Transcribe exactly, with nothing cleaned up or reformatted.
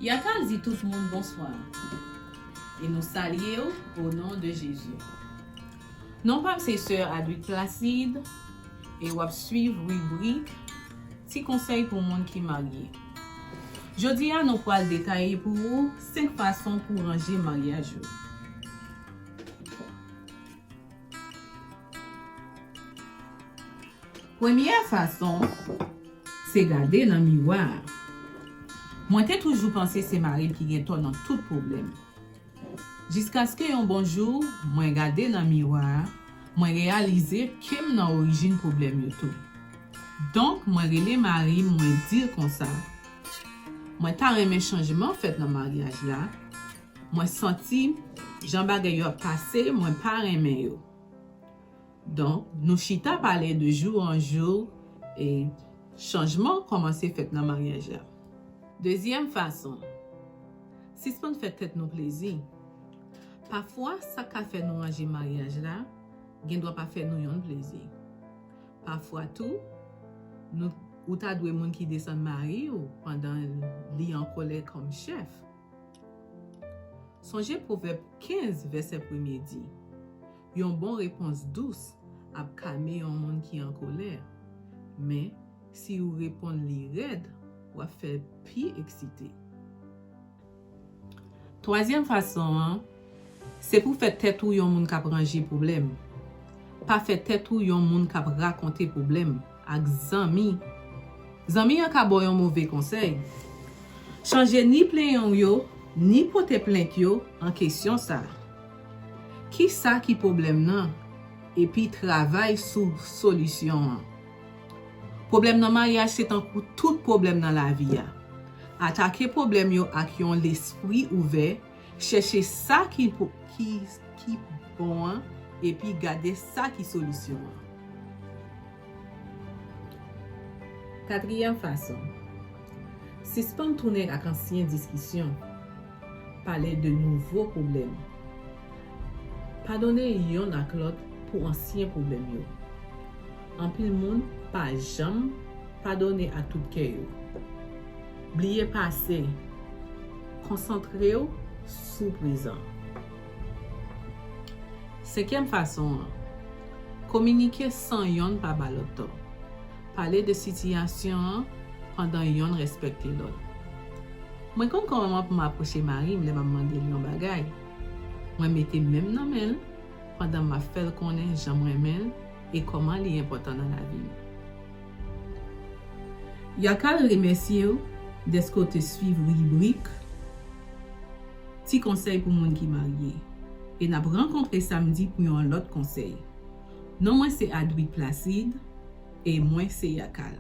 Yakal di tout moun bonswa. E nou salye w o non de Jezi. Non pa m se Sè Adwick Placide e w ap swiv ribrik Ti konsèy pou moun ki marye. Jodi a, nou pral detaye pou ou senk fason pou ranje maryaj ou. Premyè fason, se gade nan miwa a. Mwen te toujou panse se mari m ki gen tò nan tout pwoblèm. Jiskaske yon bon jou, mwen gade nan miwa a, mwen reyalize ke m nan orijin pwoblèm yo tou. Donk, mwen rele mari m, mwen di l konsa, mwen ta renmen chanjman fèt nan maryaj la. Mwen santi jan bagay yo ap pase, mwen pa renmen yo. Donk, nou chita pale de jou an jou e chanjman kòmanse fèt nan maryaj la. Dezyèm fason, sispann fè tèt nou plezi. Pafwa, sa k ka fè nou ranje maryaj la, gendwa pa fè nou yonn plezi. Pafwa tou, nou, ou ta dwe moun ki desann mari w pandan li an kòlè kòm chèf. Sonje Pwovèb kenz vèsè premye di, yon bon repons dous ap kalme yon moun ki an kolè, men si ou reponn li rèd, w ap fè l pi eksite. Twazyèm fason an, se pou fè tèt ou yon moun k ap ranje pwoblèm. Pa fè tèt ou yon moun k ap rakonte pwoblèm ak zanmi. Zanmi an ka ba w yon move konsèy. Chanje ni plenyen w yo, ni pote plent yo an kesyon sa a. Kisa ki pwoblèm nan? Epi travay sou solisyon an. Pwoblèm nan maryaj se tankou tout pwoblèm nan lavi a. Atake pwoblèm yo ak yon lespri ouvè, chèche sa ki, ki, ki bon an, epi gade sa ki solisyon an. Katriyèm fason, sispann tounen ak ansyen diskisyon. Pale de nouvo pwoblèm. Padone yonn ak lòt pou ansyen pwoblèm yo. Anpil moun pa janm padone ak tout kè yo. Bliye pase. Konsantre w sou prezan. Senkyèm fason an, kominike san yonn pa ba lòt tò. Pale de sitiyasyon an pandan yonn respekte lòt. Mwen konn kòman pou m apwoche mari m lè m ap mande l yon bagay. Mwen mete men m nan men l pandan m ap fè l konnen jan m renmen l e kòman li enpòtan nan lavi m. Yakal remèsye w dèske w te swiv ribrik Ti konsèy pou moun ki marye. E n ap rankontre samdi pou yon lòt konsèy. Non mwen se Adwick Placide e mwen se Yakal.